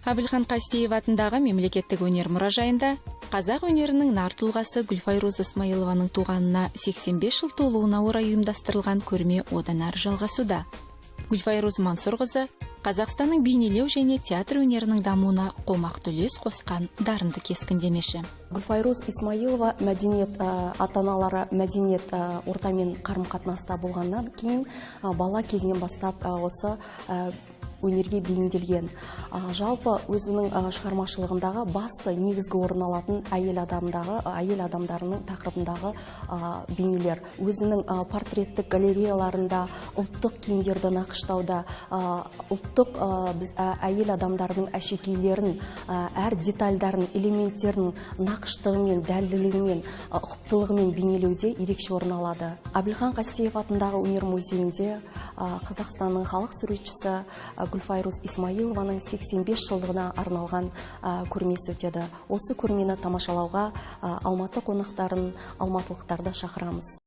Әбілхан Қастеев атындағы мемлекеттік өнер мұражайында қазақ өнерінің нар тұлғасы Гүлфайрус Ысмайылованың туғанына 85 жыл толуына орай ұйымдастырылған көрме одан әрі жалғасуда. Гүлфайрус Мансұрқызы Қазақстанның бейнелеу және театр өнерінің дамуына қомақты үлес қосқан дарынды кескіндемеші. Гүлфайрус Исмаилова мәдениет, ата-аналары мәдениет ортамен қарым-қатынаста болғаннан кейін бала кезінен бастап осы өнерге бейімделген. Жалпы өзінің шығармашылығындағы басты негізгі орын алатын әйел адамдарының тақырыбындағы бейнелер. Өзінің портреттік галереяларында ұлттық киімдерді нақыштауда, ұлттық әйел адамдарының әшекейлерін, әр детальдарын, элементтерін нақыштығымен, дәлділігімен, ұқыптылығымен бейнелеуде ерекше орын алады. Әбілхан Қастеев атындағы өнер музейінде Қазақстанның халық суретшісі Гүлфайрус Исмаилованың 85 жылдығына арналған көрмесі өтеді. Осы көрмені тамашалауға Алматы қонақтарын, алматылықтарды шақырамыз.